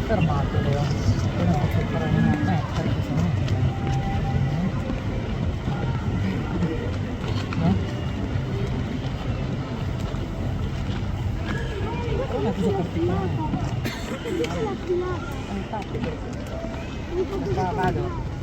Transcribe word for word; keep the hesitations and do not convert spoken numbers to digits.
Fermato, però. Però posso fare una, eh, perché se no, eh? È una cosa particolare. Eh, infatti. Va, vado.